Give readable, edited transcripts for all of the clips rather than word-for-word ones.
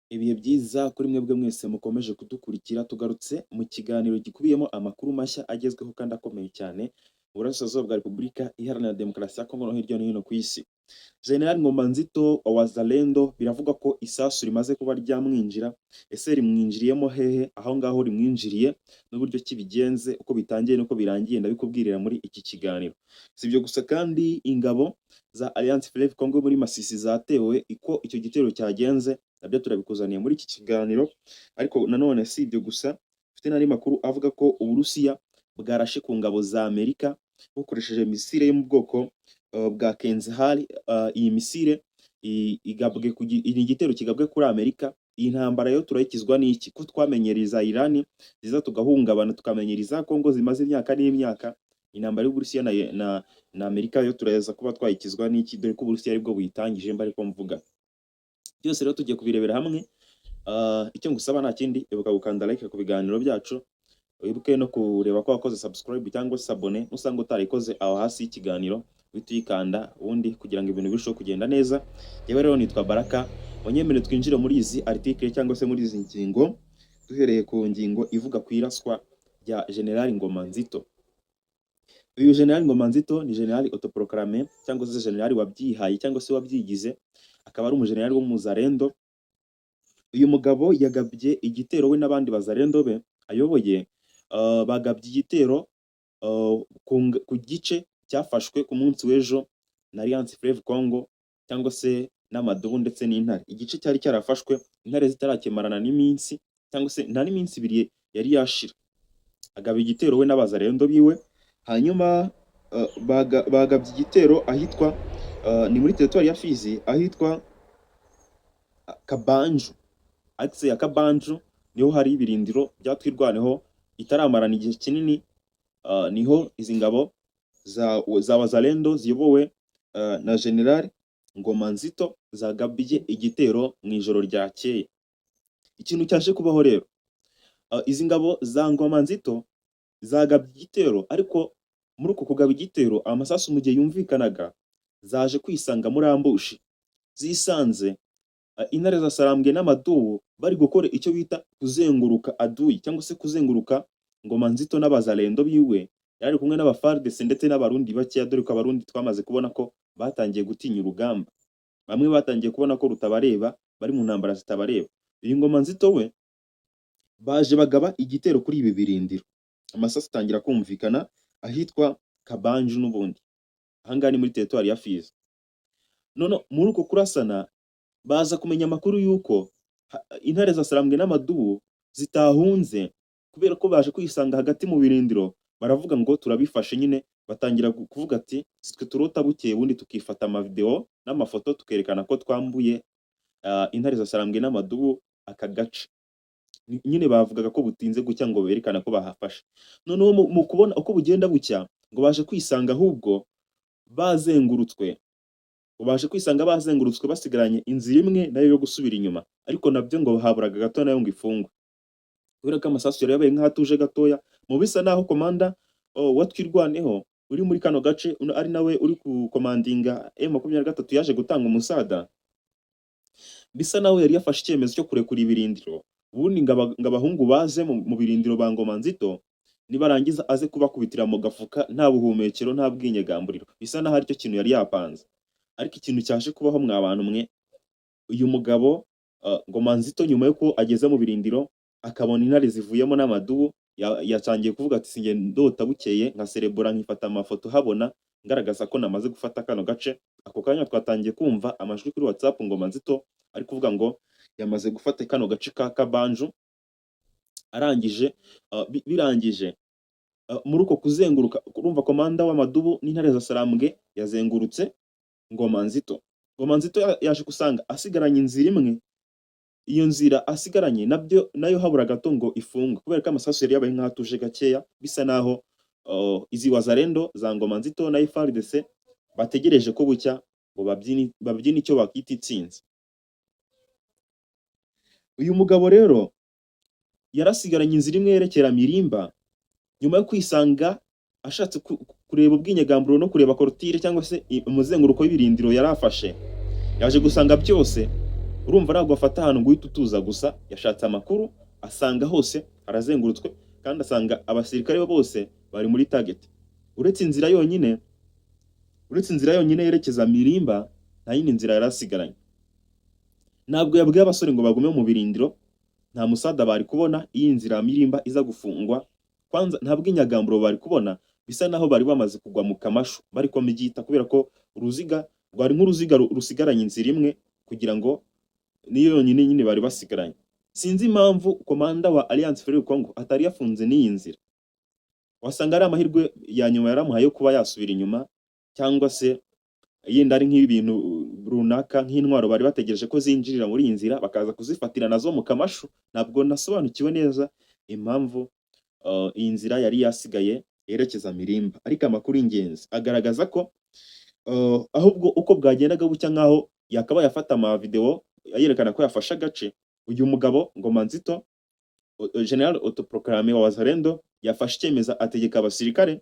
Ibihe byiza kuri mwebwe mwese mukomeje kudukurikira, tugarutse mu kiganiro gikubiyemo amakuru mashya agezweho kandi akomeye cyane mu burasirazuba bwa Repubulika Iharanira Demokarasi ya Kongo no hirya no hino ku isi. General Ngoma Nzito wa Wazalendo biravugwa ko isasu rimaze kuba ryamwinjira. Ese rimwinjiriyemo hehe? Aho ngaho rimwinjiriye n'uburyo ki bigenze, uko bitangiye n'uko birangiye, ndabikubwirira muri iki kiganiro. Si ibyo gusa kandi, ingabo za Alliance Fleuve Congo muri Masisi zatewe, uko icyo gitero cyagenze nabyo turabikuzaniye muri iki kiganiro. Ariko nanone si ibyo gusa, mfite n'andi makuru avuga ko Uburusiya bwarashe ku ngabo za Amerika bukoresheje misile yo mu bwoko bwa Kinzhal. Iyi misile igabwe ni igitero kigabwe kuri Amerika. Iyi ntambara yo turayikizwa n'iki, ko twamenyereye iza Iran ziza tugahungabana, tukamenyera iza Congo zimaze imyaka n'imyaka? Intambara y'Uburusiya na Amerika yo turaza kuba twayikizwa n'iki, dore ko Uburusiya aribwo buyitangije? Mba ariko mvuga byose rero tugiye kubirebera hamwe. Icyo ngusaba nta kindi, ibuka gukanda like ku biganiro byacu, wibuke no kureba ko wakoze subscribe cyangwa se abone. Nusanga utarayikoze, aho hasi y'ikiganiro uhite uyikanda, ubundi kugira ngo ibintu birusheho kugenda neza. Yewe rero nitwa Baraka, munyemere twinjire muri izi article cyangwa se muri izi ngingo, duhereye ku ngingo ivuga ku iraswa rya General Ngoma Nzito. Uyu General Ngoma Nzito ni General autoproclamé cyangwa se General wabyihaye cyangwa se wabyigize, akaba ari umugenerali w'umuzarendo. Uyu mugabo yagabye igitero, we n'abandi bazarendo be ayoboye, bagabye igitero ku gice cyafashwe ku munsi w'ejo na Alliance Fleuve Congo cyangwa se n'amadubu ndetse n'intare. Igice cyari cyarafashwe intare zitarakemarana n'iminsi cyangwa se nta n'iminsi 2 yari yashira. Agaba igitero we n'abazarendo biwe, hanyuma bagabye igitero ahitwa ni muri teritwari ya Fizi, ahitwa Kabanju, axe ya Kabanju, niho hari ibirindiro bya Twirwaneho itaramarana igihe kinini. Niho izi ngabo za Wazalendo ziyobowe na General Ngoma Nzito zagabye igitero mu ijoro ryakeye. Ikintu cyaje kubaho rero, izi ngabo za Ngoma Nzito zagabye igitero, ariko muri uko kugaba igitero, amasasu mu gihe yumvikanaga, zaje kwisanga muri ambush, zisanze intare za Sarambwe n'amadubu bari gukora icyo bita kuzenguruka adui cyangwa se kuzenguruka Ngoma Nzito n'abazalendo biwe yari kumwe n'aba FARDC ndetse n'Abarundi bakeya, dore ko Abarundi twamaze kubona ko batangiye gutinya urugamba. Bamwe batangiye kubona ko rutabareba, bari mu ntambara zitabareba. Uyu Ngoma Nzito we baje bagaba igitero kuri ibi birindiro, amasasu atangira kumvikana ahitwa Kabanju, n'ubundi ahangaha ni muri teritwari ya Fizi. None muri uko kurasana baza kumenya amakuru y'uko intare za Sarambwe n'amadubu zitahunze, kubera ko baje kwisanga hagati mu birindiro, baravuga ngo turabifashe nyine. Batangira kuvuga ati sitwe turota bukeye, ubundi tukifata amavideo n'amafoto tukerekana ko twambuye intare za Sarambwe n'amadubu aka gace. Nyine bavugaga ko butinze gucya ngo berekana ko bahafashe. Noneho mu kubona uko bugenda bucya, ngo baje kwisanga ahubwo bazengurutswe, ngo baje kwisanga bazengurutswe, basigaranye inzira imwe nayo yo gusubira inyuma, ariko nabyo ngo haburaga gato nayo ngo ifungwe, kubera ko amasasu yari yabaye nk'aho atuje gatoya. Mu bisa naho komanda wa Twirwaneho uri muri kano gace, ari nawe uri kukomandinga M23, yaje gutanga umusada, bisa naho yari yafashe icyemezo cyo kurekura ibirindiro, ubundi ngo abahungu baze mu birindiro ba Ngoma Nzito, nibarangiza aze kubakubitira mu gafuka nta buhumekero, nta bwinyegamburiro. Bisa naho aricyo kintu yari yapanze. Ariko ikintu cyaje kubaho, mwa bantu mwe, uyu mugabo Ngoma Nzito, nyuma y'uko ageze mu birindiro akabona intare zivuyemo n'amadubu, yatangiye kuvuga ati sinjye ndota bukeye nka serebura, nkifata amafoto habona ngaragaza ko namaze gufata kano gace. Ako kanya twatangiye kumva amajwi kuri WhatsApp, Ngoma Nzito ari kuvuga ngo yamaze gufata kano gace ka Kabanju. Arangije birangije muri uko kuzenguruka, urumva komanda w'amadubu n'intare za Sarambwe yazengurutse Ngoma Nzito. Ngoma Nzito yaje gusanga asigaranye inzira imwe. Iyo nzira asigaranye nabyo nayo habura gato ngo ifungwe, kubera ko amasasu yari yabaye nk'aho atuje gakeya, bisa naho izi Wazalendo za Ngoma Nzito na FARDC bategereje ko bucya ngo babyine icyo bakita intsinzi. Uyu mugabo rero yarasigaranye inzira imwe yerekera Mirimba. Nyuma yo kwisanga ashatse kureba ubwinyagamburiro no kureba clôture cyangwa se umuzenguruko w'ibirindiro yari afashe, yaje gusanga byose Urumva, ntabwo afata ahantu ngo uhite utuza gusa. Yashatse amakuru, asanga hose harazengurutswe, kandi asanga abasirikare be bose bari muri target, uretse inzira yonyine yerekeza Mirimba. Nta yindi nzira yari asigaranye. Ntabwo yabwiye abasore ngo bagume mu birindiro, nta musada bari kubona iyi nzira ya Mirimba iza gufungwa. Kwanza nta bw'inyagamburo bari kubona, bisa naho bari bamaze kugwa mu kamashu, bari komigita, kubera ko uruziga rwari nk'uruziga rusigaranye inzira imwe, kugira ngo niyo yonyine nyine bari basigaranye. Sinzi impamvu komanda wa Alliance Fleuve Congo atari yafunze n'iyi nzira. Wasanga ari amahirwe ya nyuma yaramuhaye yo kuba yasubira inyuma, cyangwa se yenda ari nk'ibintu runaka, nk'intwaro bari bategereje ko zinjirira muri iyi nzira, bakaza kuzifatira nazo mu kamashu. Ntabwo nasobanukiwe neza impamvu iyi nzira yari yasigaye yerekeza Mirimba, ariko amakuru y'ingenzi agaragaza ko ahubwo uko bwagendaga bucya, nk'aho yakabaye afata amavideo yerekana ko yafashe agace, uyu mugabo Ngoma Nzito, General autoproclamé wa Wazalendo, yafashe icyemezo, ategeka abasirikare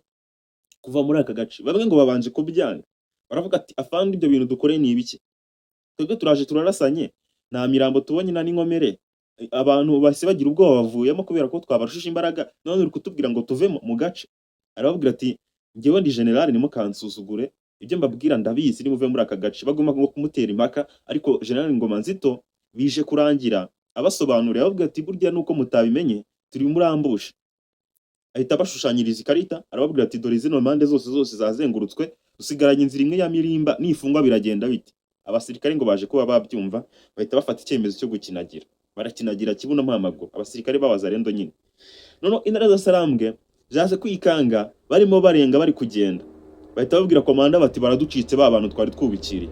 kuva muri aka gace. Bamwe ngo babanje kubyanga, baravuga ati: "Afande, ibyo bintu dukoreye ni ibiki? Twebwe turaje turarasanye, nta mirambo tubonye, nta n'inkomere. Abantu bahise bagira ubwoba, bavuyemo kubera ko twabarushije imbaraga. None uri kutubwira ngo tuve mu gace?" Arababwira ati: "Njyewe ndi general, ntimukansuzugure, ibyo mbabwira ndabizi, nimuve muri aka gace." Bagomba ngo kumutera impaka, ariko General Ngoma Nzito bije kurangira abasobanuriye, ababwira ati: "Burya nuko mutabimenye, turi muri ambush." Ahita abashushanyiriza ikarita, arababwira ati: "Dore zino mpande zose zose zazengurutswe, dusigaranye inzira imwe ya Mirimba, nifungwa biragenda bite?" Abasirikare ngo baje kuba babyumva, bahita bafata icyemezo cyo gukinagira. Barakinagira kibuno mpamaguru, abasirikare b'Abazarendo nyine. Noneho intare za Sarambwe zaje kwikanga barimo barenga, bari kugenda, bahita babwira komanda bati: "Baraducitse, ba bantu twari twubikiriye."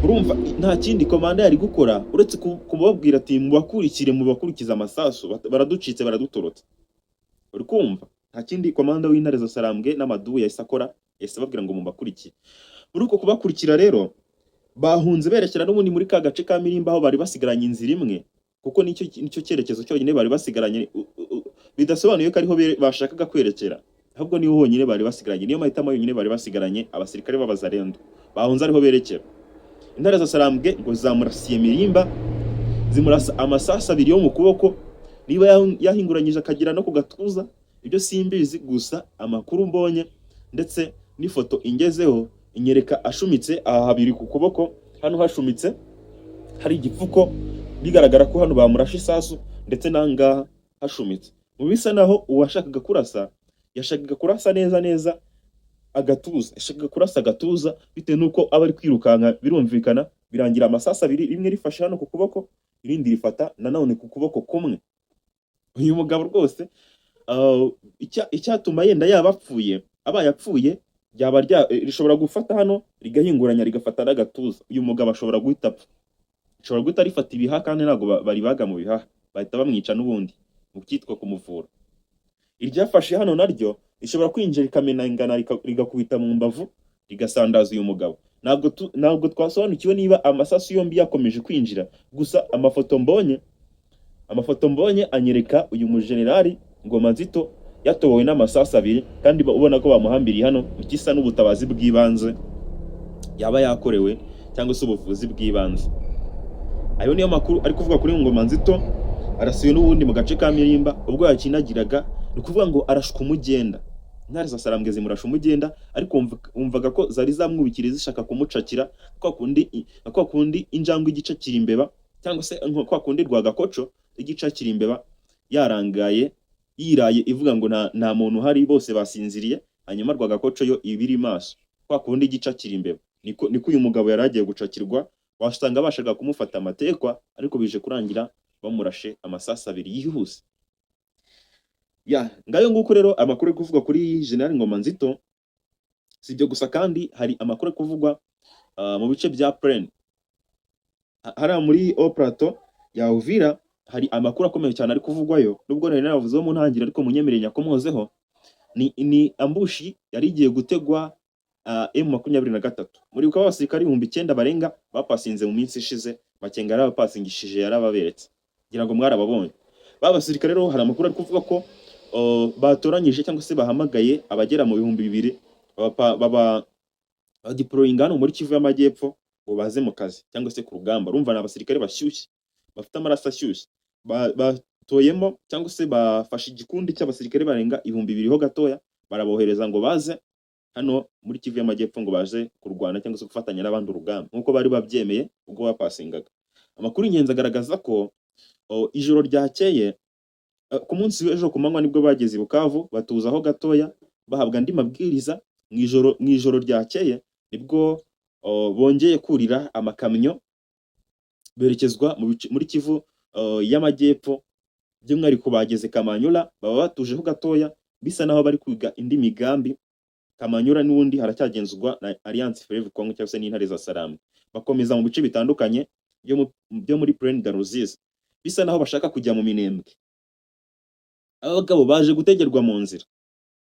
Urumva, nta kindi komanda yari gukora uretse kubabwira ati: "Mubakurikire, mubakurikize amasasu, baraducitse, baradutorotse." Uri kumva, nta kindi komanda w'intare za Sarambwe n'amadubu yahise akora, yahise ababwira ngo mubakurikire. Muri uko kubakurikira rero, bahunze berekera n'ubundi muri ka gace ka Mirimba, aho bari basigaranye inzira imwe, kuko nicyo cyerekezo cyonyine bari basigaranye. Bidasobanuye ko ariho bashakaga kwerekera, ahubwo niho honyine bari basigaranye, niyo mahitamo yonyine bari basigaranye. Abasirikare b'Abazarendo bahunze ariho berekera. Intare za Sarambwe ngo zamurasiye Mirimba, zimurasa amasasu abiri yo mu kuboko. Niba yahinguranyije akagera no ku gatuza, ibyo simbizi. Gusa amakuru mbonye ndetse n'ifoto ingezeho inyereka ashumitse aha habiri ku kuboko, hano hashumitse, hari igipfuko, bigaragara ko hano bamurashe isasu, ndetse n'ahangaha hashumitse. Mu bisa naho uwashakaga kurasa yashakaga kurasa neza neza agatuza, yashakaga kurasa agatuza, bitewe n'uko aba ari kwirukanka, birumvikana. Birangira amasasu abiri, rimwe rifashe hano ku kuboko, irindi rifata nanone ku kuboko kumwe. Uyu mugabo rwose, icyatuma yenda yaba apfuye, abaye apfuye, ryaba rishobora gufata hano rigahinguranya, rigafata n'agatuza. Uyu mugabo ashobora guhita apfa, ashobora guhita rifata ibihaha, kandi ntabwo baribaga mu bihaha, bahita bamwica n'ubundi mu cyitwa kumuvura. Iryafashe hano naryo rishobora kwinjira, rikamenangana, rigakubita mu mbavu, rigasandaza uyu mugabo. Ntabwo twasobanukiwe niba amasasu yombi yakomeje kwinjira. Gusa amafoto mbonye anyereka uyu mujenerali Ngoma Nzito yatobowe n'amasasu abiri, kandi ubona ko bamuhambiriye hano mu gisa n'ubutabazi bw'ibanze yaba yakorewe, cyangwa se ubuvuzi bw'ibanze. Ayo niyo makuru ari kuvuga kuri Ngoma Nzito, arasiwe n'ubundi mu gace ka Mirimba ubwo yakinagiraga. Ni ukuvuga ngo arashwa umugenda, intare za Sarambwe zimurasha umugenda, ariko wumvaga ko zari zamwubikiriye, zishaka kumucakira kwa kundi injangwe igicakira imbeba, cyangwa se nka kwa kundi rwagakoco igicakira imbeba yarangaye, yiraye, ivuga ngo nta muntu uhari, bose basinziriye, hanyuma rwagakoco yo iba iri maso, kwa kundi igicakira imbeba. Niko uyu mugabo yari agiye gucakirwa. Wasanga bashaka kumufata amatekwa, ariko bije kurangira bamurashe amasasu abiri yihuse. Ya ngayo nguko rero amakuru ari kuvugwa kuri General Ngoma Nzito. Si ibyo gusa kandi, hari amakuru ari kuvugwa mu bice bya Plaine, hariya muri Haut Plateau ya Uvira. Hari amakuru akomeye cyane ari kuvugwayo, nubwo nari naravuzeho mu ntangiriro, ariko munyemerere nyakomozeho. Ni ambush yari igiye gutegwa M23. Muribuka abasirikare 9000 barenga bapasinze mu minsi ishize? Makenga yarabapasingishije, yarababeretse, ngira ngo mwarababonye ba basirikare. Rero hari amakuru ari kuvuga ko batoranyije cyangwa se bahamagaye abagera mu 2000, baba badeployinga hano muri Kivu y'Amajyepfo, ngo baze mu kazi cyangwa se ku rugamba. Urumva ni abasirikare bashyushye, bafite amaraso ashyushye. Batoyemo cyangwa se bafashe igikundi cy'abasirikare barenga 2000 ho gatoya, barabohereza ngo baze hano muri Kivu y'Amajyepfo, ngo baze kurwana cyangwa se gufatanya n'abandi urugamba nk'uko bari babyemeye ubwo bapasingaga. Amakuru y'ingenzi agaragaza ko ijoro ryakeye, ku munsi w'ejo ku manywa nibwo bageze i Bukavu, batuzaho gatoya, bahabwa andi mabwiriza. Mu ijoro ryakeye nibwo bongeye kurira amakamyo berekezwa muri Kivu y'Amajyepfo. By'umwihariko bageze Kamanyola, baba batujeho gatoya, bisa naho bari kwiga indi migambi. Kamanyola n'ubundi haracyagenzurwa na Alliance Fleuve Congo cyangwa se n'Intare za Sarambwe. Bakomeza mu bice bitandukanye byo muri Plaine de Ruzizi, bisa naho bashaka kujya mu Minembwe. Aba bagabo baje gutegerwa mu nzira.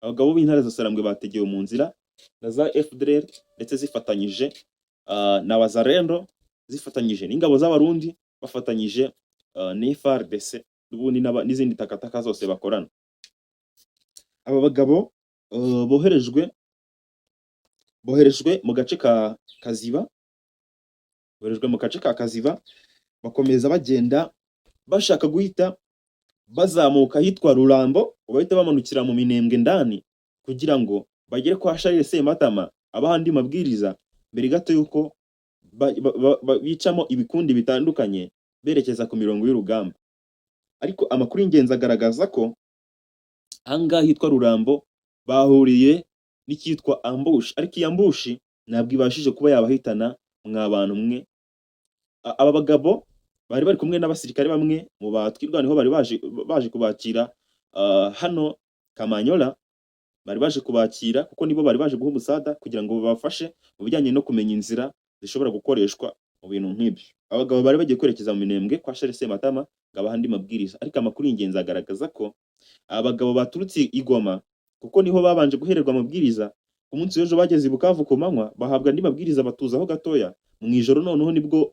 Abagabo b'Intare za Sarambwe bategewe mu nzira na za FDLR, ndetse zifatanyije na Wazalendo, zifatanyije n'ingabo z'Abarundi, bafatanyije na FARDC n'ubundi n'izindi takataka zose bakorana. Aba bagabo boherejwe mu gace ka Kaziba, boherejwe mu gace ka Kaziba, bakomeza bagenda bashaka guhita bazamuka ahitwa Rurambo, bahita bamanukira mu Minembwe ndani kugira ngo bagere kwa Charles Sematama abaha andi mabwiriza mbere gato yuko bicamo ibikundi bitandukanye berekeza ku mirongo y'urugamba. Ariko amakuru y'ingenzi agaragaza ko ahangaha hitwa Rurambo bahuriye n'icyitwa ambush, ariko iyi ambush ntabwo ibashije kuba yabahitana. Mwa bantu mwe, aba bagabo bari bari kumwe n'abasirikare bamwe mu batwirwaneho bari baje kubakira hano Kamanyola. Bari baje kubakira kuko nibo bari baje guha umusada kugira ngo babafashe mu bijyanye no kumenya inzira zishobora gukoreshwa mu bintu nk'ibyo. Abagabo bari bagiye kwerekeza mu Minembwe kwa Charles Sematama ngo abahe andi mabwiriza, ariko amakuru y'ingenzi agaragaza ko aba bagabo baturutse i Goma, kuko niho babanje guhererwa amabwiriza. Ku munsi w'ejo bageze i Bukavu ku manywa, bahabwa andi mabwiriza, batuzaho gatoya. Mu ijoro noneho nibwo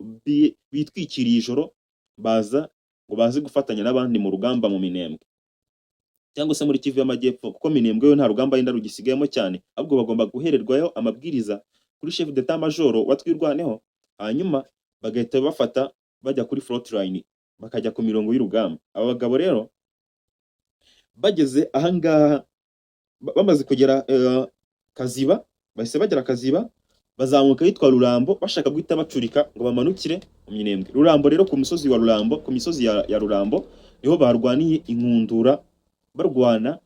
bitwikiriye ijoro, baza ngo baze gufatanya n'abandi mu rugamba mu Minembwe cyangwa se muri Kivu y'Amajyepfo, kuko Minembwe yo nta rugamba yenda rugisigayemo cyane, ahubwo bagomba guhererwayo amabwiriza kuri chef d'état major wa Twirwaneho, hanyuma bagahita bafata bajya kuri front line, bakajya ku mirongo y'urugamba. Aba bagabo rero bageze ahangaha, bamaze kugera Kaziba, bahise bagera Kaziba, bazamuka ahitwa Rurambo, bashaka guhita bacurika ngo bamanukire mu Minembwe. Rurambo rero, ku musozi wa Rurambo, ku misozi ya Rurambo niho barwaniye inkundura, barwana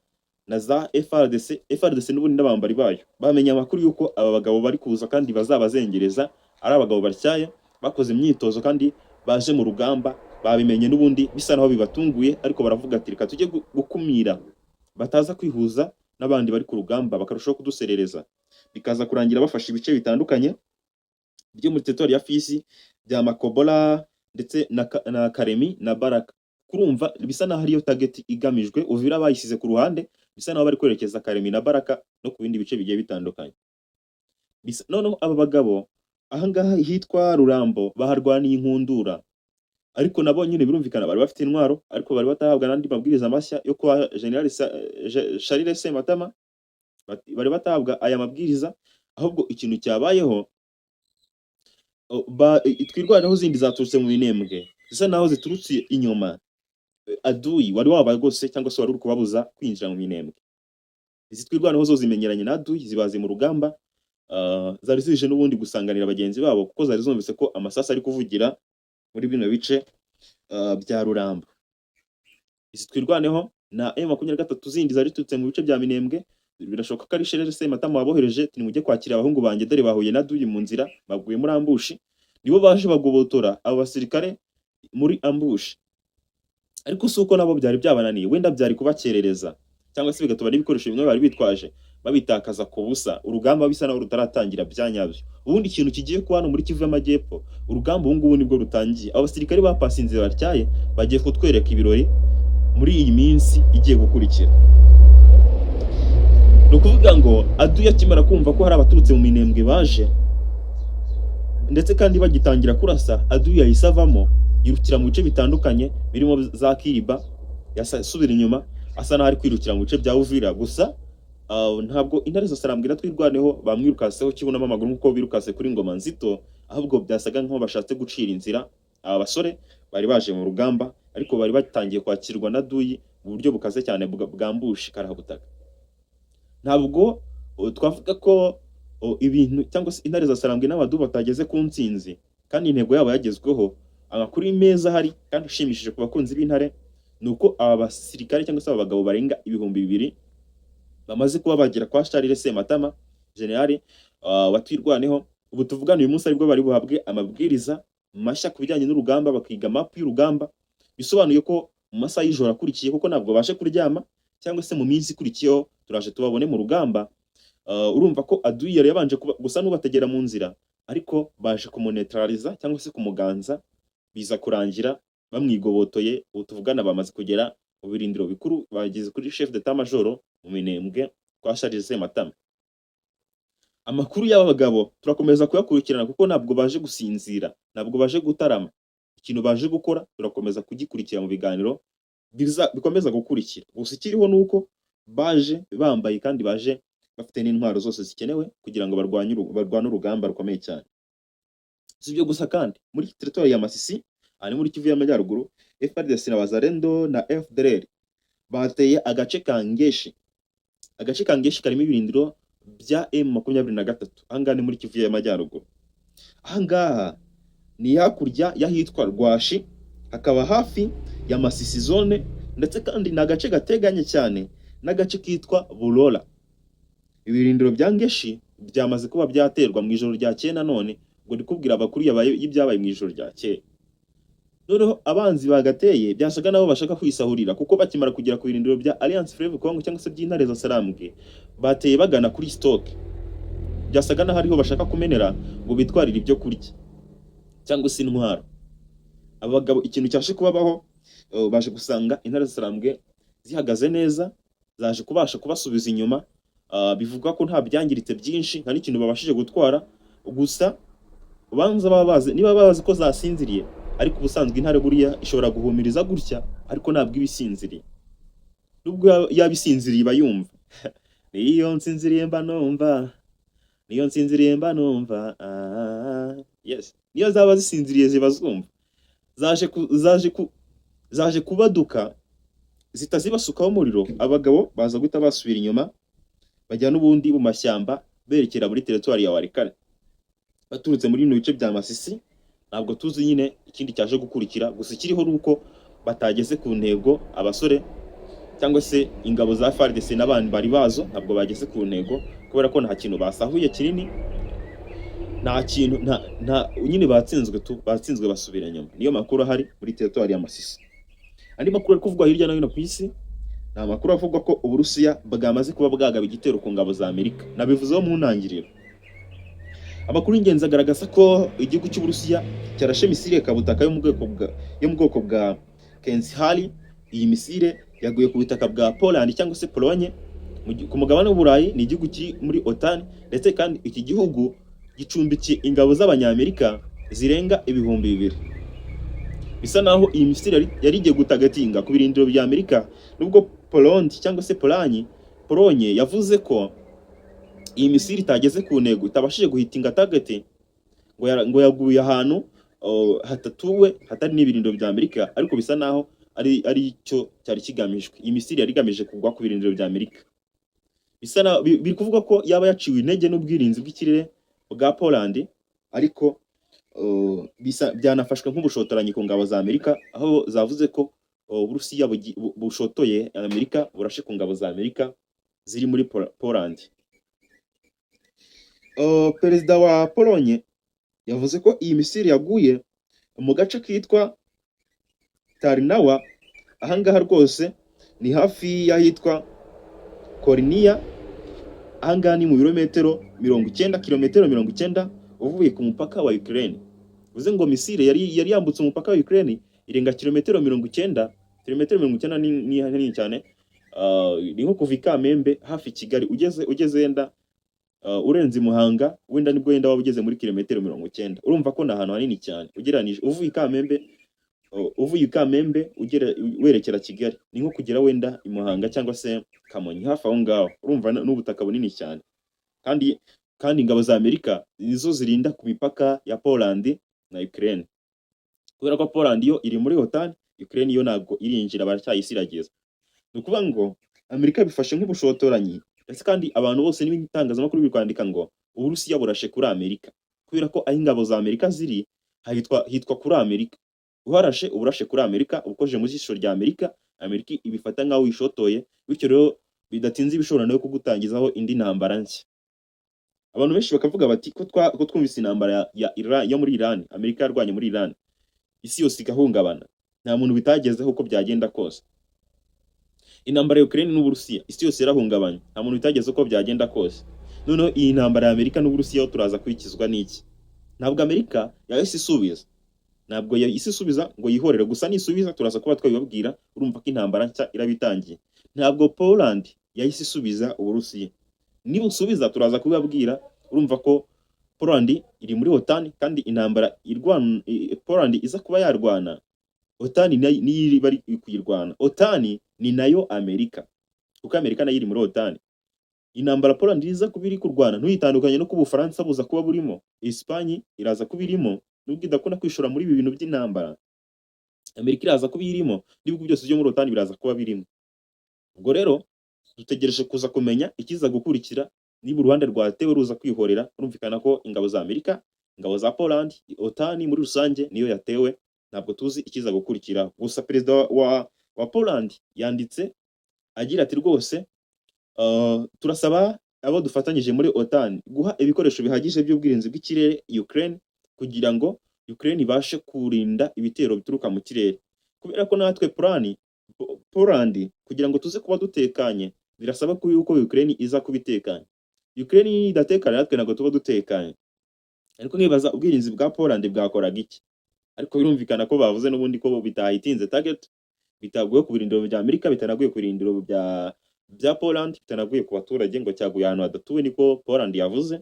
na za FARDC. FARDC n'ubundi n'abambari bayo bamenye amakuru y'uko aba bagabo bari kuza kandi bazabazengereza, ari abagabo batyaye, bakoze imyitozo kandi baje mu rugamba. Babimenye n'ubundi bisa naho bibatunguye, ariko baravuga ati: "Reka tujye gukumira bataza kwihuza n'abandi bari ku rugamba, bakarushaho kuduserereza." Bikaza kurangira bafashe ibice bitandukanye byo muri teritwari ya Fizi, bya Makobola ndetse na Karemi na Baraka. Kurumva bisa naho ariyo target igamijwe. Uvira bayisize ku ruhande, bisa naho bari kwerekeza Karemi na Baraka no ku bindi bice bigiye bitandukanye. Noneho aba bagabo ahangaha hitwa Rurambo baharwaniye inkundura, ariko nabo nyine birumvikana bari bafite intwaro, ariko bari batarahabwa n'andi mabwiriza mashya yo kwa General Charles Sematama. Bari batahabwa aya mabwiriza. Ahubwo ikintu cyabayeho, Twirwaneho zindi zaturutse mu Minembwe, zisa naho ziturutse inyuma. Aduyi wari wabagose cyangwa se wari uri kubabuza kwinjira mu Minembwe. Izi Twirwaneho zo zimenyeranye na aduyi, zibazi mu rugamba. Zari zije n'ubundi gusanganira bagenzi babo, kuko zari zumvise ko amasasu ari kuvugira muri bino bice bya Rurambo. Izi Twirwaneho na M23 zindi zari ziturutse mu bice bya Minembwe, birashoboka ko ari Charles Sematama wabohereje ati: "Nimujye kwakira abahungu banjye, dore bahuye na duyi mu nzira, baguye muri ambush." Nibo baje bagobotora abo basirikare muri ambush, ariko si uko nabo byari byabananiye, wenda byari kubakerereza cyangwa se bigatuma n'ibikoresho bimwe bari bitwaje babitakaza ku busa, urugamba bisa naho rutaratangira bya nyabyo. Ubundi ikintu kigiye kuba hano muri Kivu y'Amajyepfo, urugamba ubu ngubu nibwo rutangiye. Abo basirikare bapasinze batyaye bagiye kutwereka ibirori muri iyi minsi igiye gukurikira. Ni ukuvuga ngo aduyi akimara kumva ko hari abaturutse mu Minembwe baje, ndetse kandi bagitangira kurasa, aduyi yahise avamo, yirukira mu bice bitandukanye birimo za Kiriba, yasubira inyuma asa n'aho ari kwirukira mu bice bya Uvira. Gusa ntabwo Intare za Sarambwe na Twirwaneho bamwirukaseho kibonamo amaguru nk'uko birukase kuri Ngoma Nzito. Ahubwo byasaga nk'aho bashatse gucira inzira aba basore bari baje mu rugamba, ariko bari batangiye kwakirwa na duyi mu buryo bukaze cyane bwambushe karahabutaka. Ntabwo twavuga ko ibintu cyangwa se intare za Sarambwe n'abadu batageze ku ntsinzi kandi intego yabo yagezweho. Amakuru meza ahari kandi ashimishije ku bakunzi b'intare ni uko aba basirikare cyangwa se aba bagabo barenga 2000 bamaze kuba bagera kwa Charles Sematama, generali wa Twirwaneho. Ubu tuvugana uyu munsi aribwo bari buhabwe amabwiriza mashya ku bijyanye n'urugamba, bakiga map y'urugamba. Bisobanuye ko mu masaha y'ijoro akurikiye, kuko ntabwo babashe kuryama, cyangwa se mu minsi ikurikiyeho, turaje tubabone mu rugamba. Urumva ko adui yari yabanje gusa n'ubategera mu nzira, ariko baje kumuneutraliza cyangwa se kumuganza, biza kurangira bamwigobotoye. Ubu tuvugana bamaze kugera mu birindiro bikuru, bageze kuri chef d'état major mu Minembwe kwa Charles Sematama. Amakuru y'aba bagabo turakomeza kuyakurikirana, kuko ntabwo baje gusinzira, ntabwo baje gutarama. Ikintu baje gukora turakomeza kugikurikira mu biganiro bikomeza gukurikira. Gusa ikiriho ni uko baje bambaye kandi baje bafite n'intwaro zose zikenewe kugira ngo barwane urugamba rukomeye cyane. Si ibyo gusa kandi, muri teritwari ya Masisi, aha ni muri Kivu y'Amajyaruguru, FARDC na Wazalendo na FDLR bateye agace ka Ngeshi. Agace ka Ngeshi karimo ibirindiro bya M23. Aha ngaha ni muri Kivu y'Amajyaruguru. Aha ngaha ni hakurya y'ahitwa Rwashi, hakaba hafi ya Masisi zone, ndetse kandi ni agace gateganye cyane n'agace kitwa Burora. Ibirindiro bya Ngeshi byamaze kuba byaterwa mu ijoro ryakeye. Nanone ngo ndikubwira amakuru yabaye y'ibyabaye mu ijoro ryakeye. Noneho abanzi bagateye byasaga nabo bashaka kwisahurira, kuko bakimara kugera ku birindiro bya Alliance Fleuve Congo cyangwa se by'intare za Sarambwe, bateye bagana kuri stock. Byasaga naho ariho bashaka kumenera ngo bitwarire ibyo kurya cyangwa se intwaro. Aba bagabo ikintu cyashe kubabaho, baje gusanga intare za Sarambwe zihagaze neza, zaje kubasha kubasubiza inyuma. Bivugwa ko nta byangiritse byinshi, nta n'ikintu babashije gutwara. Gusa ubanza baba bazi, niba bazi ko zasinziriye, ariko ubusanzwe intare buriya ishobora guhumiriza gutya, ariko ntabwo iba isinziriye. Nubwo yaba isinziriye iba yumva. Niyo nsinziriye mba numva, niyo nsinziriye mba numva. Yes, niyo zaba zisinziriye ziba zumva. Zaje kubaduka zita zibasukaho umuriro. Abagabo baza guhita basubira inyuma, bajya n'ubundi mu mashyamba, berekera muri teritwari ya Walikale baturutse muri bino bice bya Masisi. Ntabwo tuzi nyine ikindi cyaje gukurikira. Gusa ikiriho ni uko batageze ku ntego. Abasore cyangwa se ingabo za FARDC n'abandi bari bazo ntabwo bageze ku ntego, kubera ko nta kintu basahuye kinini, nta kintu, nta nyine, batsinzwe tu, batsinzwe basubira inyuma. Niyo makuru ahari muri teritwari ya Masisi. Andi makuru ari kuvugwa hirya no hino ku isi ni amakuru avuga ko Uburusiya bwamaze kuba bwagaba igitero ku ngabo za Amerika. Nabivuzeho mu ntangiriro. Amakuru y'ingenzi agaragaza ko igihugu cy'Uburusiya cyarashe misile kabutaka yo mu bwoko bwa Kinzhal. Iyi misile yaguye ku butaka bwa Poland cyangwa se Pologne ku mugabane w'Uburayi. Ni igihugu kiri muri OTAN, ndetse kandi iki gihugu gicumbikiye ingabo z'Abanyamerika zirenga 2000. Bisa naho iyi misile yari igiye gutargetinga ku birindiro bya Amerika, nubwo Poland cyangwa se Pologne yavuze ko iyi misile itageze ku ntego, itabashije guhitinga target, ngo yaguye ahantu hatatuwe, hatari n'ibirindiro bya Amerika. Ariko bisa naho ari cyo cyari kigamijwe. Iyi misile yari igamije kugwa ku birindiro bya Amerika. Bisa naho biri kuvuga ko yaba yaciwe intege n'ubwirinzi bw'ikirere bwa Poland, ariko bisa byanafashwe nk'ubushotoranyi ku ngabo za Amerika, aho zavuze ko Uburusiya bushotoye Amerika, burashe ku ngabo za Amerika ziri muri Poland. Perezida wa Polonye yavuze ko iyi misile yaguye mu gace kitwa Tarnawa. Ahangaha rwose ni hafi y'ahitwa Korniya. Ahangaha ni mu birometero 90, kilometero 90 uvuye ku mupaka wa Ukraine. Bivuze ngo misile yari yambutse umupaka wa Ukraine, irenga kilometero 90. Kilometero 90 ni hanini cyane. Ni nko kuva i Kamembe hafi Kigali, ugeze wenda urenze i Muhanga, wenda nibwo wenda waba ugeze muri kilometero 90. Urumva ko ni ahantu hanini cyane ugereranije uvuye i Kamembe ugera werekera Kigali, ni nko kugera wenda i Muhanga cyangwa se Kamonyi, hafi aho ngaho. Urumva n'ubutaka bunini cyane kandi. Kandi ingabo za Amerika nizo zirinda ku mipaka ya Poland na Ukraine, kubera ko Poland yo iri muri OTAN, Ukraine yo ntabwo irinjira, baracyayisiragiza. Ni ukuvuga ngo Amerika bifashe nk'ubushotoranyi, ndetse kandi abantu bose n'ibitangazamakuru biri kwandika ngo Uburusiya burashe kuri Amerika, kubera ko aho ingabo za Amerika ziri hitwa kuri Amerika. Uharashe uba urashe kuri Amerika, uba ukoje mu jisho rya Amerika. Amerika ibifata nk'aho wishotoye. Bityo rero bidatinze ibishobora nayo kugutangizaho indi ntambara nshya. Abantu benshi bakavuga bati ko twumvise intambara ya Iran, yo muri Iran, Amerika yarwanye muri Iran, isi yose igahungabana, nta muntu bitagezeho uko byagenda kose. Intambara ya Ukraine n'Uburusiya, isi yose yarahungabanye, nta muntu bitagezeho uko byagenda kose. Noneho iyi ntambara ya Amerika n'Uburusiya yo turaza kwikizwa n'iki? Ntabwo Amerika yahise isubiza, ntabwo yahise isubiza ngo yihorere gusa. Nisubiza turaza kuba twabibabwira. Urumva ko intambara nshya iraba itangiye. Ntabwo Poland yahise isubiza Uburusiya. Niba usubiza turaza kubibabwira. Urumva ko Poland iri muri OTAN, kandi intambara irwana Poland iza kuba yarwana, OTAN niyo iri bari kuyirwana. OTAN ni nayo Amerika, kuko Amerika nayo iri muri OTAN. Intambara Poland iza kuba iri kurwana ntuyitandukanye no kuba Ubufaransa buza kuba burimo, Espagne iraza kuba irimo nubwo idakunda kwishora muri ibi bintu by'intambara, Amerika iraza kuba irimo, n'ibihugu byose byo muri OTAN biraza kuba birimo. Ubwo rero dutegereje kuza kumenya ikiza gukurikira, niba uruhande rwatewe ruza kwihorera. Urumvikana ko ingabo za Amerika, ingabo za Poland, OTAN muri rusange niyo yatewe. Ntabwo tuzi ikiza gukurikira. Gusa perezida wa Poland yanditse agira ati: "Rwose turasaba abo dufatanyije muri OTAN guha ibikoresho bihagije by'ubwirinzi bw'ikirere Ukraine, kugira ngo Ukraine ibashe kurinda ibitero bituruka mu kirere, kubera ko natwe Poland kugira ngo tuze kuba dutekanye birasaba ko yuko Ukraine iza kuba itekanye. Ukraine idatekanye, natwe ntabwo tuba dutekanye." Ariko nkibaza, ubwirinzi bwa Poland bwakoraga iki? Ariko birumvikana ko bavuze n'ubundi ko bitahitinze target, bitaguye ku birindiro bya Amerika, bitanaguye ku birindiro bya Poland, bitanaguye ku baturage, ngo cyaguye ahantu hadatuwe, niko Poland yavuze.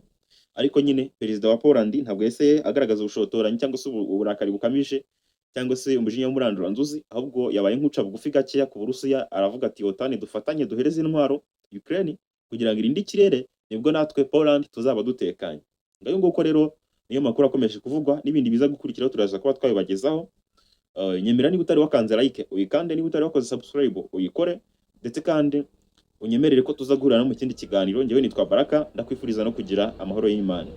Ariko nyine perezida wa Poland ntabwo yahise agaragaza ubushotoranyi cyangwa se uburakari bukamije cyangwa se umujinya w'umuranduranzuzi, ahubwo yabaye nk'uca bugufi gakeya ku Burusiya, aravuga ati: "OTAN dufatanye duhereze intwaro Ukraine kugira ngo irinde ikirere, nibwo natwe Poland tuzaba dutekanye." Ngayo nguko rero niyo makuru akomeje kuvugwa, n'ibindi biza gukurikiraho turaza kuba twabibagezaho. Nyemera niba utari wakanze like uyikande, niba utari wakoze subscribe uyikore, ndetse kandi unyemerere ko tuza guhurira no mu kindi kiganiro. Njyewe nitwa Baraka, ndakwifuriza no kugira amahoro y'Imana.